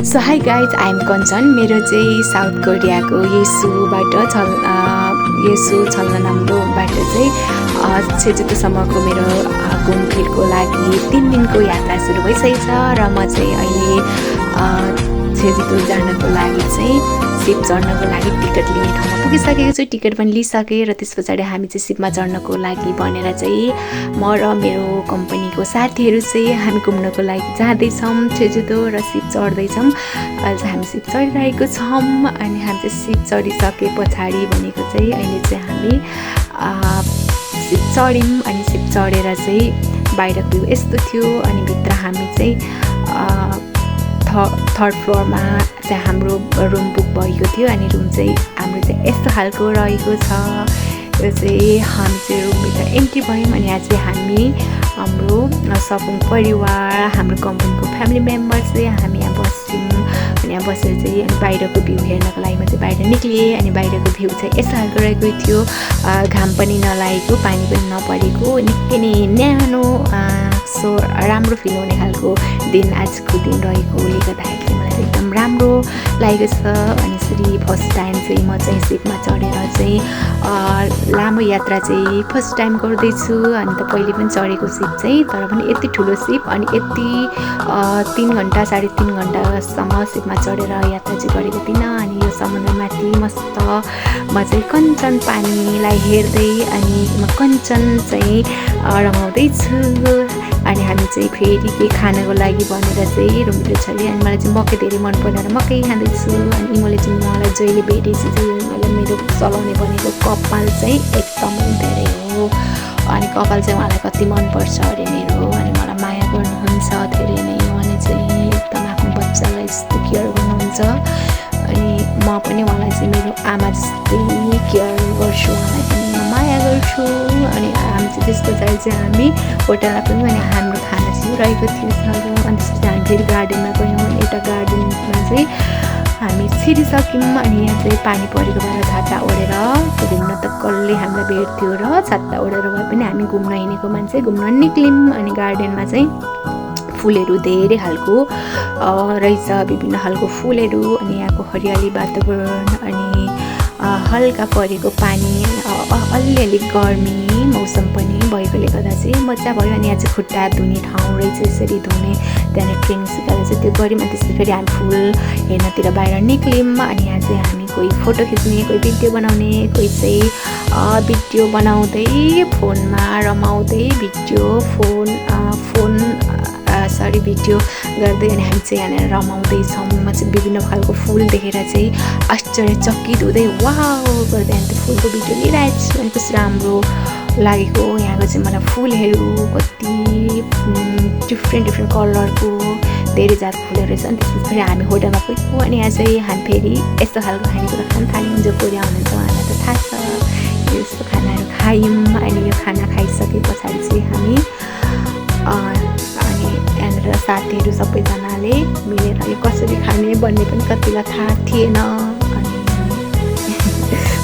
So hi guys, I am Kanchan. मेरो चाहिँ south कोरियाको येसु छल्ननाम्डोबाट चाहिँ सेजुतोसम्मको मेरो घुमफिरको लागि 3 दिनको यात्रा सुरु भइसकेको छ र म चाहिँ अहिले सेजुतो जानको लागि चाहिँ सिप चढ्नको लागि टिकट लिने ठाउँमा पुगिसकेको छु। टिकट पनि लिइसकेँ र त्यस पछाडि हामी चाहिँ सिपमा चढ्नको लागि भनेर चाहिँ म र मेरो कम्पनीको साथीहरू चाहिँ हामी घुम्नको लागि जाँदैछौँ सेजुतो र सिप चढ्दैछौँ। अहिले चाहिँ हामी सिप चढिरहेको छौँ अनि हामी चाहिँ सिप चढिसके पछाडि भनेको चाहिँ अहिले चाहिँ हामी सिप चढ्यौँ अनि सिप चढेर चाहिँ बाहिरको भ्यू यस्तो थियो अनि भित्र हामी चाहिँ थर्ड फ्लोरमा चाहिँ हाम्रो रुम बुक भएको थियो अनि रुम चाहिँ हाम्रो चाहिँ यस्तो खालको रहेको छ। यो चाहिँ हामी चाहिँ रुमभित्र एन्ट्री भयौँ अनि आज चाहिँ हामी हाम्रो सपुङ परिवार हाम्रो कम्पनीको फ्यामिली मेम्बर्स चाहिँ हामी यहाँ बस्यौँ अनि यहाँ बसेर चाहिँ अनि बाहिरको भ्यू हेर्नको लागि म चाहिँ बाहिर निक्लेँ अनि बाहिरको भ्यू चाहिँ यस्तो खालको रहेको थियो। घाम पनि नलागेको पानी पनि नपरेको निकै नै न्यानो सो राम्रो फिल हुने खालको दिन आजको दिन रहेकोले गर्दाखेरि चाहिँ मलाई एकदम राम्रो लागेको छ। अनि यसरी फर्स्ट टाइम चाहिँ म चाहिँ सिपमा चढेर चाहिँ लामो यात्रा चाहिँ फर्स्ट टाइम गर्दैछु। अनि त पहिले पनि चढेको सिप चाहिँ तर पनि यति ठुलो सिप अनि यति 3 घन्टा 3.5 घन्टासम्म सिपमा चढेर यात्रा चाहिँ गरेको थिइनँ। अनि यो समुद्रमाथि मस्त म चाहिँ कञ्चन पानीलाई हेर्दै अनि म कञ्चन चाहिँ रमाउँदैछु। अनि हामी चाहिँ फेरि केही खानको लागि भनेर चाहिँ रुमभित्र चल्यो अनि मलाई चाहिँ मकै धेरै मन परेर मकै खाँदैछु। अनि इमोले चाहिँ मलाई जहिले भेटेपछि चाहिँ मलाई मेरो चलाउने भनेको कपाल चाहिँ एकदमै धेरै हो अनि कपाल चाहिँ उहाँलाई कति मनपर्छ अरे मेरो अनि मलाई माया गर्नुहुन्छ धेरै नै। उहाँले चाहिँ एकदम आफ्नो बच्चालाई जस्तो केयर गर्नुहुन्छ अनि म पनि उहाँलाई चाहिँ मेरो आमा जस्तै केयर गर्छु, उहाँलाई पनि म माया गर्छु। अनि हामी चाहिँ त्यस पछाडि चाहिँ हामी होटलमा पनि अनि हाम्रो खाना चाहिँ रहेको थियो अनि त्यसपछि हामी फेरि गार्डनमा गयौँ। एउटा गार्डनमा चाहिँ हामी छिरिसक्यौँ अनि यहाँ चाहिँ पानी परेको भएर छाता ओढेर घुम्न त कसले हामीलाई भेट्थ्यो र छाता ओढेर भए पनि हामी घुम्न हिँडेको मान्छे घुम्न निक्ल्यौँ। अनि गार्डनमा चाहिँ फुलहरू धेरै खालको रहेछ, विभिन्न खालको फुलहरू अनि यहाँको हरियाली वातावरण अनि हल्का परेको पानी अलिअलि गर्मी मौसम पनि भएकोले गर्दा चाहिँ मजा भयो। अनि यहाँ चाहिँ खुट्टा धुने ठाउँ रहेछ, यसरी धुने त्यहाँनिर ट्रेनिङ सिकाएर चाहिँ त्यो गऱ्यौँ। अनि त्यसपछि फेरि हामी फुल हेर्नतिर बाहिर निक्ल्यौँ। अनि यहाँ चाहिँ हामी कोही फोटो खिच्ने कोही भिडियो बनाउने कोही चाहिँ भिडियो बनाउँदै फोनमा रमाउँदै भिडियो गर्दै अनि हामी चाहिँ यहाँनिर रमाउँदैछौँ। म चाहिँ विभिन्न खालको फुल देखेर चाहिँ आश्चर्यचकित हुँदै वाउ गर्दै अनि त्यो फुलको भिडियो लिइरहेको छु अनि कस्तो राम्रो लागेको। यहाँको चाहिँ मलाई फुलहरू कति डिफ्रेन्ट कलरको धेरै जातको फुलहरू रहेछ। अनि त्यसपछि फेरि हामी होटलमा पुग्यौँ अनि यहाँ चाहिँ हामी फेरि यस्तो खालको खानेकुरा खान थाल्यौँ। जो कोरिया हुनुहुन्छ उहाँलाई त थाहा छ यस्तो खानाहरू खायौँ। अनि यो खाना खाइसके पछाडि चाहिँ हामी अनि यहाँनिर साथीहरू सबैजनाले मिलेर यो कसरी खाने भन्ने पनि कतिलाई थाहा थिएन अनि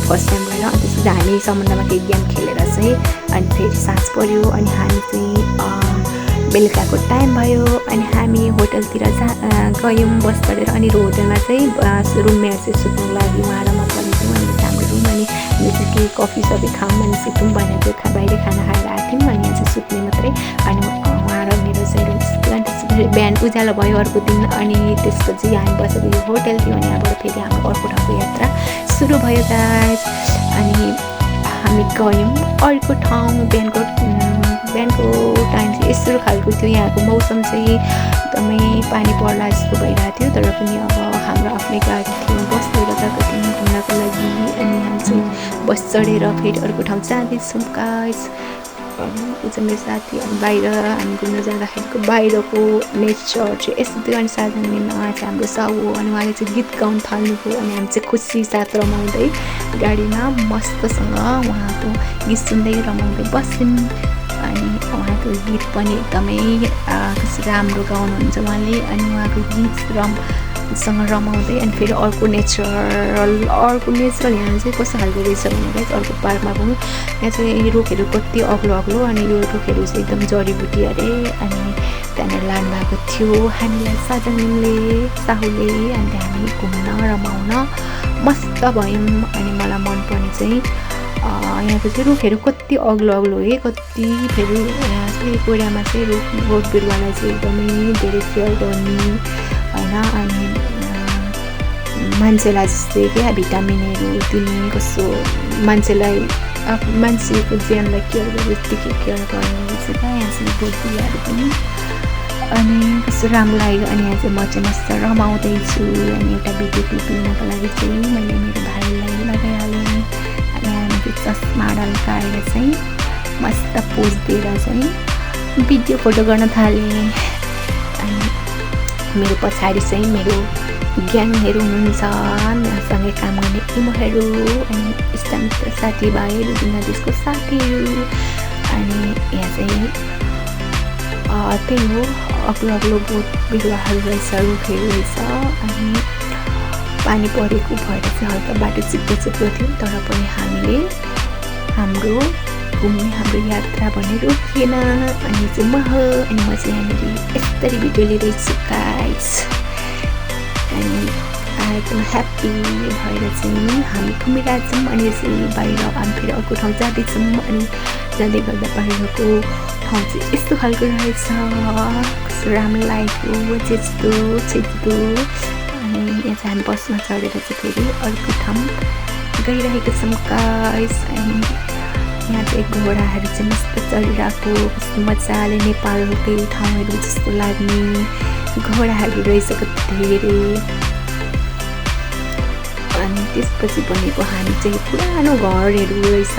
फर्स्ट टाइम भएर अनि त्यसपछि हामी समुद्रमा केही गेम खेलेर चाहिँ अनि फेरि साँझ पऱ्यो अनि हामी चाहिँ बेलुकाको टाइम भयो अनि हामी होटलतिर गयौँ बस गरेर अनि होटलमा चाहिँ रुममेट चाहिँ सुत्नुको लागि उहाँ र म परेको अनि हाम्रो रुम अनि हामी चाहिँ केही कफी सफी खाऊँ अनि सुतौँ भनेर चाहिँ बाहिर खाना खाएर आएको थियौँ अनि यहाँ चाहिँ सुत्ने मात्रै अनि उहाँ र मेरो चाहिँ रुम अनि त्यसपछि बिहान उज्यालो भयो अर्को दिन अनि त्यसपछि हामी बसेको यो होटल थियो अनि यहाँबाट फेरि हाम्रो अर्को ठाउँको यात्रा सुरु भयो गाइस। अनि हामी गयौँ अर्को ठाउँ बिहानको टाइम चाहिँ यस्तो खालको थियो। यहाँको मौसम चाहिँ एकदमै पानी पर्ला जस्तो भइरहेको थियो तर पनि अब हाम्रो आफ्नै गाडी थियो बस लिएर गएको थियौँ घुम्नको लागि अनि हामी चाहिँ बस चढेर फेरि अर्को ठाउँ जाँदैछौँ गाइस। ऊ चाहिँ मेरो साथी अनि बाहिर हामी घुम्न जाँदाखेरिको बाहिरको नेचर चाहिँ यस्तो थियो। अनि साथीमा चाहिँ हाम्रो साउ हो अनि उहाँले चाहिँ गीत गाउन थाल्नुभयो अनि हामी चाहिँ खुसी साथ रमाउँदै गाडीमा मस्तसँग उहाँको गीत सुन्दै रमाउँदै बस्यौँ। अनि उहाँको गीत पनि एकदमै कस्तो राम्रो गाउनुहुन्छ उहाँले अनि उहाँको गीतसँग रमाउँदै अनि फेरि अर्को नेचरल यहाँ चाहिँ कस्तो खालको रहेछ भने अर्को पार्कमा गयौँ। यहाँ चाहिँ रुखहरू कति अग्लो अनि यो रुखहरू चाहिँ एकदम जडीबुटी अरे अनि त्यहाँनिर लानुभएको थियो हामीलाई साजनले साहुले। अनि हामी घुम्न रमाउन मस्त भयौँ। अनि मलाई मनपर्ने चाहिँ यहाँको चाहिँ रुखहरू कति अग्लो अग्लो है, कति फेरि यहाँ चाहिँ कोरियामा चाहिँ रुख बिरुवालाई चाहिँ एकदमै धेरै केयर गर्ने होइन। अनि मान्छेलाई जस्तै क्या भिटामिनहरू दिने, कस्तो मान्छेलाई मान्छेको ज्यानलाई केयर गरे जत्तिकै केयर गर्ने रहेछ क्या यहाँ चाहिँ बोट बिरुवाहरू पनि। अनि कस्तो राम्रो लाग्यो। अनि यहाँ चाहिँ म चाहिँ मस्त रमाउँदैछु। अनि एउटा भिडियो क्लिप लिनको लागि चाहिँ मैले मेरो भाइलाई लगाइहालेँ। अनि हामीले चस्मा ढल्काएर चाहिँ मस्त पोज दिएर चाहिँ भिडियो फोटो गर्न थालेँ। अनि मेरो पछाडि चाहिँ मेरो ग्याङहरू हुनुहुन्छ, मेरोसँगै काम गर्ने इमोहरू, अनि इष्टमित्र साथीभाइ, विभिन्न देशको साथीहरू। अनि यहाँ चाहिँ त्यही हो अग्लो अग्लो बोट बिरुवाहरू रहेछ, रुखहरू रहेछ। अनि पानी परेको भएर चाहिँ हल्का बाटो चिप्लो चिप्लो थियो, तर पनि हामीले हाम्रो यात्रा भने रोकिएन। अनि चाहिँ म चाहिँ यहाँनिर यसरी भिडियो लिँदैछु गाइस। अनि एकदम ह्याप्पी भएर चाहिँ हामी घुमिरहेछौँ। अनि यसरी बाहिर हामी फेरि अर्को ठाउँ जाँदैछौँ। अनि जाँदै गर्दा बाहिरको ठाउँ चाहिँ यस्तो खालको रहेछ, कस्तो राम्रो लागेको चेच्दो। अनि यहाँ चाहिँ हामी बसमा चढेर चाहिँ फेरि अर्को ठाउँ गइरहेको छौँ गाइस। अनि यहाँ चाहिँ घोडाहरू चाहिँ मस्त चढिरहेको, कस्तो मजाले नेपालकै ठाउँहरू जस्तो लाग्ने घोडाहरू रहेछ कति धेरै। अनि त्यसपछि भनेको हामी चाहिँ पुरानो घरहरू रहेछ,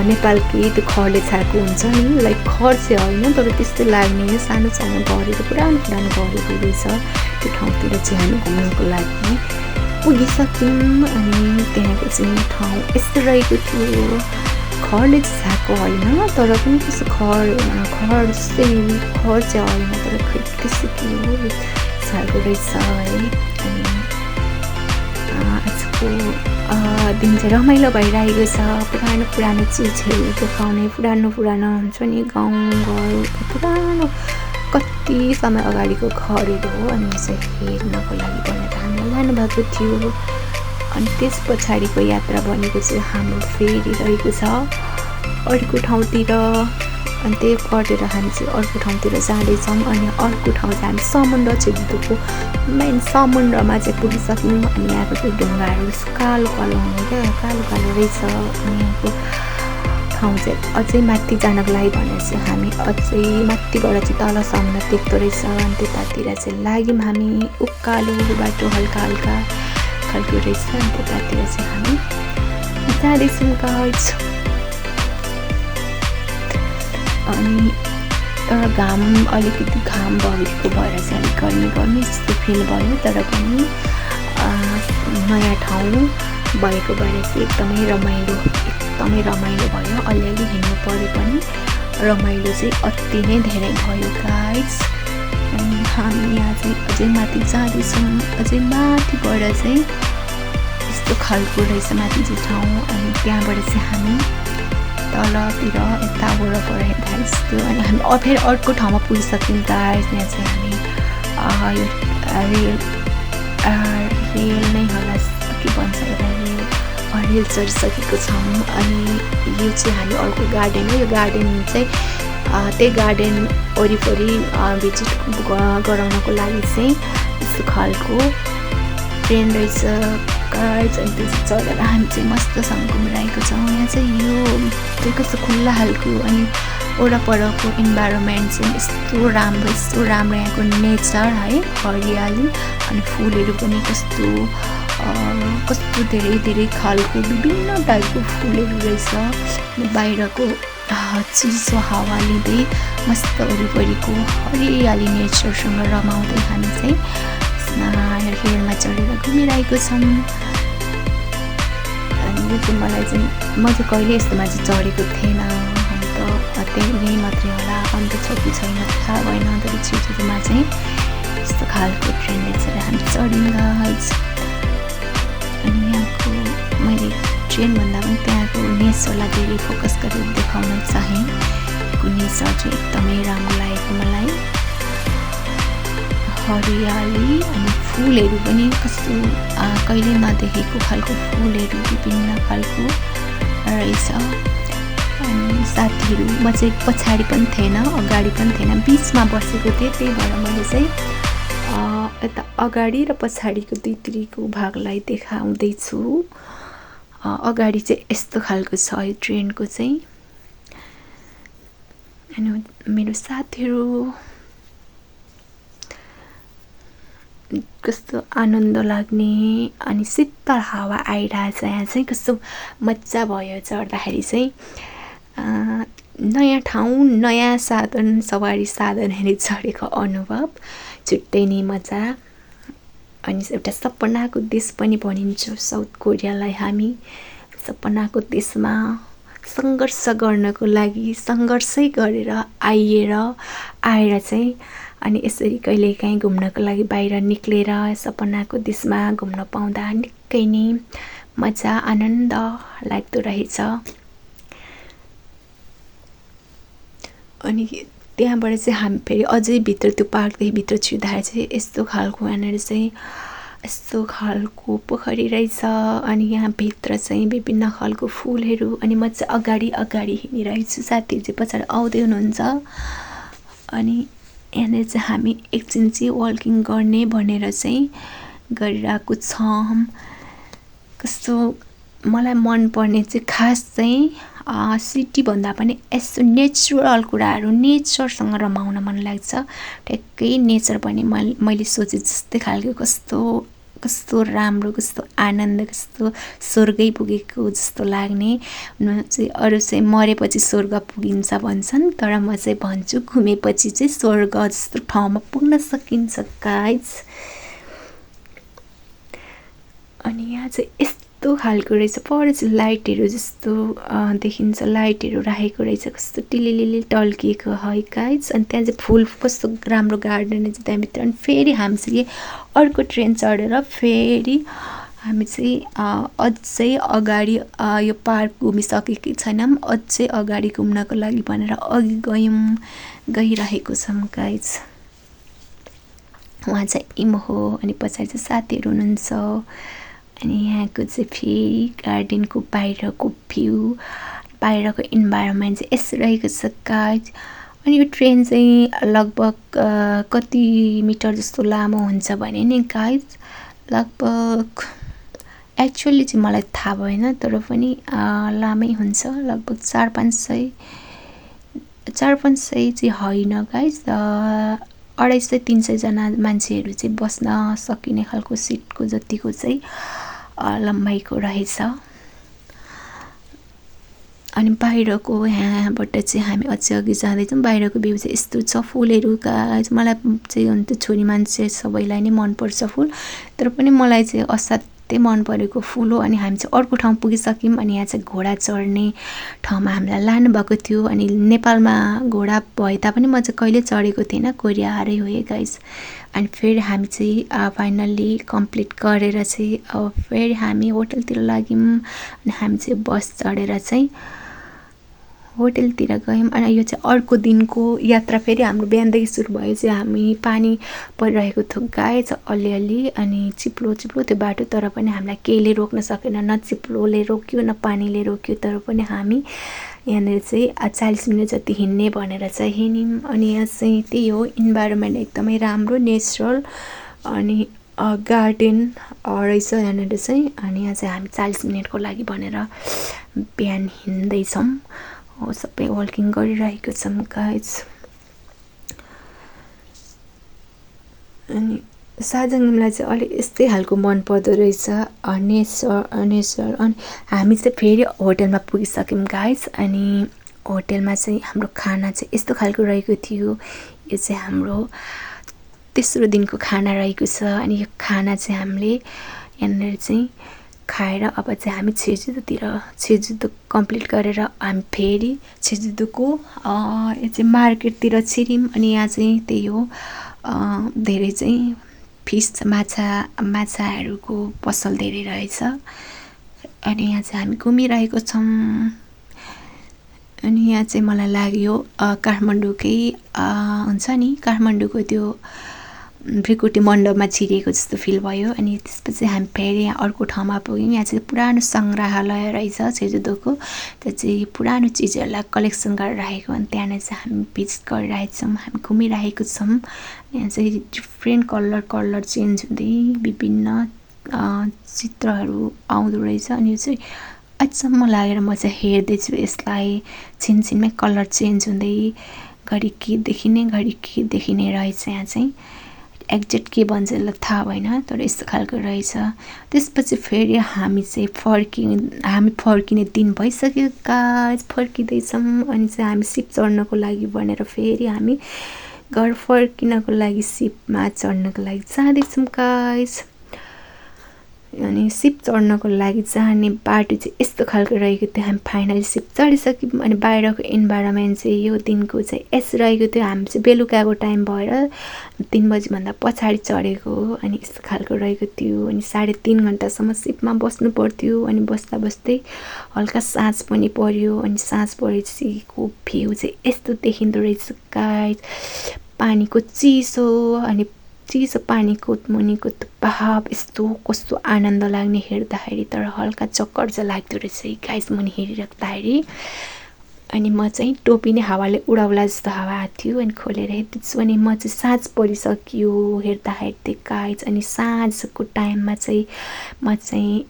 नेपालकै त्यो खरले छाएको हुन्छ नि, लाइक खर चाहिँ होइन तर त्यस्तो लाग्ने सानो सानो घरहरू, पुरानो घरहरू रहेछ। त्यो ठाउँतिर चाहिँ हामी घुम्नको लागि पुगिसक्यौँ। अनि त्यहाँको चाहिँ ठाउँ यस्तो रहेको थियो, खरले छाएको होइन तर पनि त्यस्तो खर जस्तै खर चाहिँ होइन तर खै त्यस्तो के हो छाएको रहेछ है। अनि आजको दिन चाहिँ रमाइलो भइरहेको छ। पुरानो चिजहरू देखाउने, पुरानो हुन्छ नि गाउँघर पुरानो कति समय अगाडिको घरहरू हो। अनि चाहिँ हेर्नको लागि भनेर हामीलाई लानुभएको थियो। अनि त्यस पछाडिको यात्रा भनेको चाहिँ हाम्रो फेरि रहेको छ अर्को ठाउँतिर। अनि त्यही कटेर हामी चाहिँ अर्को ठाउँतिर जाँदैछौँ। अनि अर्को ठाउँ चाहिँ हामी समुद्र क्षेत्रको मेन समुद्रमा चाहिँ पुगिसक्यौँ। अनि यहाँको चाहिँ ढुङ्गाहरू कालो हुने क्या, कालो रहेछ। अनि यहाँको ठाउँ चाहिँ अझै माथि जानको लागि भनेर चाहिँ हामी अझै माथिबाट चाहिँ तल समुद्र देख्दो रहेछ। अनि त्यतातिर चाहिँ लाग्यौँ हामी, उकालो बाटो हल्का खालको रहेछ। अनि त्यतातिर चाहिँ हामी जाँदैछौँ गाइस। अनि तर अलिकति घाम भएको भएर चाहिँ अलिक गर्मी जस्तो फिल भयो। तर पनि नयाँ ठाउँ भएको भएर चाहिँ एकदमै रमाइलो भयो। अलिअलि हिँड्नु पऱ्यो पनि रमाइलो चाहिँ अति नै धेरै भयो गाइस। अनि हामी यहाँ चाहिँ अझै माथि जाँदैछौँ। अझै माथिबाट चाहिँ यस्तो खालको रहेछ माथि चाहिँ ठाउँ। अनि त्यहाँबाट चाहिँ हामी तलतिर यता वरपर हेर्दा यस्तो। अनि हामी फेरि अर्को ठाउँमा पुगिसक्यौँ गाइस। यहाँ चाहिँ हामी यो रेल नै होला के भन्छ, रेल चढिसकेको छौँ। अनि यो चाहिँ हामी अर्को गार्डन हो। यो गार्डन चाहिँ त्यही गार्डन वरिपरि भिजिट गराउनको लागि चाहिँ यस्तो खालको ट्रेन रहेछ गाइस। अनि त्यो चाहिँ चढेर हामी चाहिँ मस्तसँग घुमिरहेको छौँ। यहाँ चाहिँ यो कस्तो खुल्ला खालको, अनि वरपरको इन्भाइरोमेन्ट चाहिँ यस्तो राम्रो यहाँको नेचर है, हरियाली। अनि फुलहरू पनि कस्तो धेरै खालको विभिन्न टाइपको फुलहरू रहेछ। बाहिरको चिसो हावा लिँदै मस्त वरिपरिको हरियाली नेचरसँग रमाउँदै हामी चाहिँ रेलमा चढेर घुमिरहेको छौँ। अनि यो चाहिँ मलाई चाहिँ म चाहिँ कहिले यस्तोमा चाहिँ चढेको थिएन। अन्त त्यही मात्रै होला, अन्त छ कि छैन थाहा भएन। तर छिटोमा चाहिँ यस्तो खालको ट्रेन रहेछ हामी चढ्यौँ गाइस। अनि यहाँको मैले ट्रेनभन्दा पनि त्यहाँको नेचरलाई धेरै फोकस गरेर देखाउन चाहेँ। यहाँको नेचर चाहिँ एकदमै राम्रो लागेको मलाई। हरियाली अनि फुलहरू पनि कस्तो कहिले नदेखेको खालको फुलहरू विभिन्न खालको रहेछ। अनि साथीहरू म चाहिँ पछाडि पनि थिएन अगाडि पनि थिएन, बिचमा बसेको थिएँ। त्यही भएर मैले चाहिँ यता अगाडि र पछाडिको दुईतिरको भागलाई देखाउँदैछु। अगाडि चाहिँ यस्तो खालको छ यो ट्रेनको चाहिँ। अनि मेरो साथीहरू कस्तो आनन्द लाग्ने अनि शीतल हावा आइरहेछ। यहाँ चाहिँ कस्तो मजा भयो चढ्दाखेरि चाहिँ। नयाँ ठाउँ नयाँ साधन सवारी साधनहरू चढेको अनुभव छुट्टै नै मजा। अनि एउटा सपनाको देश पनि भनिन्छ साउथ कोरियालाई। हामी सपनाको देशमा सङ्घर्ष गर्नको लागि सङ्घर्षै गरेर आएर चाहिँ अनि यसरी कहिलेकाहीँ घुम्नको लागि बाहिर निक्लेर सपनाको देशमा घुम्न पाउँदा निकै नै मजा आनन्द लाग्दो रहेछ। अनि त्यहाँबाट चाहिँ हामी फेरि अझै भित्र त्यो पार्कदेखि भित्र छिर्दाखेरि चाहिँ यस्तो खालको यहाँनिर चाहिँ यस्तो खालको पोखरी रहेछ। अनि यहाँ भित्र चाहिँ विभिन्न खालको फुलहरू। अनि म चाहिँ अगाडि हिँडिरहेको छु, साथीहरू चाहिँ पछाडि आउँदै हुनुहुन्छ। अनि यहाँनिर चाहिँ हामी एकछिन चाहिँ वाकिङ गर्ने भनेर चाहिँ गरिरहेको छौँ। कस्तो मलाई मनपर्ने चाहिँ खास चाहिँ सिटीभन्दा पनि यस्तो नेचुरल कुराहरू नेचरसँग रमाउन मन लाग्छ। ठ्याक्कै नेचर पनि मैले सोचे जस्तै खालको कस्तो राम्रो कस्तो आनन्द कस्तो स्वर्गै पुगेको जस्तो लाग्ने। चाहिँ अरू चाहिँ मरेपछि स्वर्ग पुगिन्छ भन्छन्, तर म चाहिँ भन्छु घुमेपछि चाहिँ स्वर्ग जस्तो ठाउँमा पुग्न सकिन्छ गाइज। अनि यहाँ चाहिँ यस्तो खालको रहेछ, पर चाहिँ लाइटहरू जस्तो देखिन्छ, लाइटहरू राखेको रहेछ कस्तो टिलिलिली टल्किएको है गाइज। अनि त्यहाँ चाहिँ फुल कस्तो राम्रो गार्डन रहेछ त्यहाँभित्र। अनि फेरि हामी चाहिँ अर्को ट्रेन चढेर फेरि हामी चाहिँ अझै अगाडि यो पार्क घुमिसकेकै छैनौँ, अझै अगाडि घुम्नको लागि भनेर अघि गइरहेको छौँ गाइज। उहाँ चाहिँ इमो हो अनि पछाडि चाहिँ साथीहरू हुनुहुन्छ। अनि यहाँको चाहिँ फेरि गार्डनको बाहिरको भ्यू बाहिरको इन्भाइरोमेन्ट चाहिँ यस्तो रहेको छ गाइज। अनि यो ट्रेन चाहिँ लगभग कति मिटर जस्तो लामो हुन्छ भने नि गाइज, लगभग एक्चुअली चाहिँ मलाई थाहा भएन तर पनि लामै हुन्छ, लगभग 400-500 चाहिँ होइन गाइज, 250-300 जना मान्छेहरू चाहिँ बस्न सकिने खालको सिटको जतिको चाहिँ लम्बाइको रहेछ। अनि बाहिरको यहाँबाट चाहिँ हामी अझै अघि जाँदैछौँ। बाहिरको भ्यू चाहिँ यस्तो छ, फुलहरू गाइज। मलाई चाहिँ अन्त छोरी मान्छे सबैलाई नै मनपर्छ फुल, तर पनि मलाई चाहिँ असाध्यै मन परेको फुल हो। अनि हामी चाहिँ अर्को ठाउँ पुगिसक्यौँ। अनि यहाँ चाहिँ घोडा चढ्ने ठाउँमा हामीलाई लानुभएको थियो। अनि नेपालमा घोडा भए तापनि म चाहिँ कहिले चढेको थिइनँ, कोरिया आएरै हो गाइज। अनि फेरि हामी चाहिँ फाइनल्ली कम्प्लिट गरेर चाहिँ अब फेरि हामी होटलतिर लाग्यौँ। अनि हामी चाहिँ बस चढेर चाहिँ होटलतिर गयौँ। अनि यो चाहिँ अर्को दिनको यात्रा फेरि हाम्रो बिहानदेखि सुरु भयो। चाहिँ हामी पानी परिरहेको थियो गाइज अलिअलि, अनि चिप्लो त्यो बाटो, तर पनि हामीलाई केहीले रोक्न सकेन, न चिप्लोले रोक्यो न पानीले रोक्यो। तर पनि हामी यहाँनिर चाहिँ 40 मिनट जति हिँड्ने भनेर चाहिँ हिँड्यौँ। अनि यहाँ चाहिँ त्यही हो, इन्भाइरोमेन्ट एकदमै राम्रो नेचरल अनि गार्डन रहेछ यहाँनिर चाहिँ। अनि यहाँ चाहिँ हामी 40 मिनटको लागि भनेर बिहान हिँड्दैछौँ, सबै वाकिङ गरिरहेको छौँ गाइज। अनि साजाङलाई चाहिँ अलिक यस्तै खालको मन पर्दो रहेछ नेचर। अनि हामी चाहिँ फेरि होटलमा पुगिसक्यौँ गाइज। अनि होटलमा चाहिँ हाम्रो खाना चाहिँ यस्तो खालको रहेको थियो। यो चाहिँ हाम्रो तेस्रो दिनको खाना रहेको छ। अनि यो खाना चाहिँ हामीले यहाँनिर चाहिँ खाएर अब चाहिँ हामी छेजुदो कम्प्लिट गरेर हामी फेरि छेजुदोको यो चाहिँ मार्केटतिर छिर्यौँ। अनि यहाँ चाहिँ त्यही हो, धेरै चाहिँ फिस माछाहरूको पसल धेरै रहेछ। अनि यहाँ चाहिँ हामी घुमिरहेको छौँ। अनि यहाँ चाहिँ मलाई लाग्यो काठमाडौँकै हुन्छ नि, काठमाडौँको त्यो भृकुटी मण्डपमा छिरेको जस्तो फिल भयो। अनि त्यसपछि हामी फेरि यहाँ अर्को ठाउँमा पुग्यौँ। यहाँ चाहिँ पुरानो सङ्ग्रहालय रहेछ छेजुदोको। त्यो चाहिँ पुरानो चिजहरूलाई कलेक्सन गरेर राखेको। अनि त्यहाँनिर चाहिँ हामी भिजिट गरिरहेको छौँ, हामी घुमिरहेको छौँ। यहाँ चाहिँ डिफ्रेन्ट कलर चेन्ज हुँदै विभिन्न चित्रहरू आउँदो रहेछ। अनि यो चाहिँ अचम्म लागेर म चाहिँ हेर्दैछु यसलाई। छिनछिनमै कलर चेन्ज हुँदै घरि के देखिने रहेछ। यहाँ चाहिँ एक्ज्याक्ट के भन्छ यसलाई थाहा भएन, तर यस्तो खालको रहेछ। त्यसपछि फेरि हामी फर्किने दिन भइसक्यो गाइस, फर्किँदैछौँ। अनि चाहिँ हामी सिप चढ्नको लागि भनेर फेरि हामी घर फर्किनको लागि सिपमा चढ्नको लागि जाँदैछौँ गाइस। अनि सिप चढ्नको लागि जाने बाटो चाहिँ यस्तो खालको रहेको थियो। हामी फाइनली सिप चढिसक्यौँ। अनि बाहिरको इन्भाइरोमेन्ट चाहिँ यो दिनको चाहिँ यस्तो रहेको थियो। हामी चाहिँ बेलुकाको टाइम भएर 3 बजीभन्दा पछाडि चढेको हो। अनि यस्तो खालको रहेको थियो। अनि 3.5 घन्टासम्म सिपमा बस्नु पर्थ्यो। अनि बस्दा बस्दै हल्का साँझ पनि पर्यो। अनि साँझ परेपछिको भ्यू चाहिँ यस्तो देखिँदो रहेछ गाइस। पानीको चिसो, अनि चिसो पानीको मुनिको त्यो बहाव यस्तो कस्तो आनन्द लाग्ने हेर्दाखेरि। तर हल्का चक्कर चाहिँ लाग्दो रहेछ गाइस मुनि हेरिराख्दाखेरि। अनि म चाहिँ टोपी नै हावाले उडाउला जस्तो हावा आएको थियो। अनि खोलेर हेर्दैछु अनि म चाहिँ साँझ परिसक्यो हेर्दाखेरि गाइस। अनि साँझको टाइममा चाहिँ म चाहिँ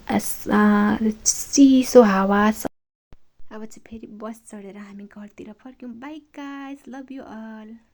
चिसो हावा अब चाहिँ फेरि बस चढेर हामी घरतिर फर्क्यौँ। Bye guys, love you all.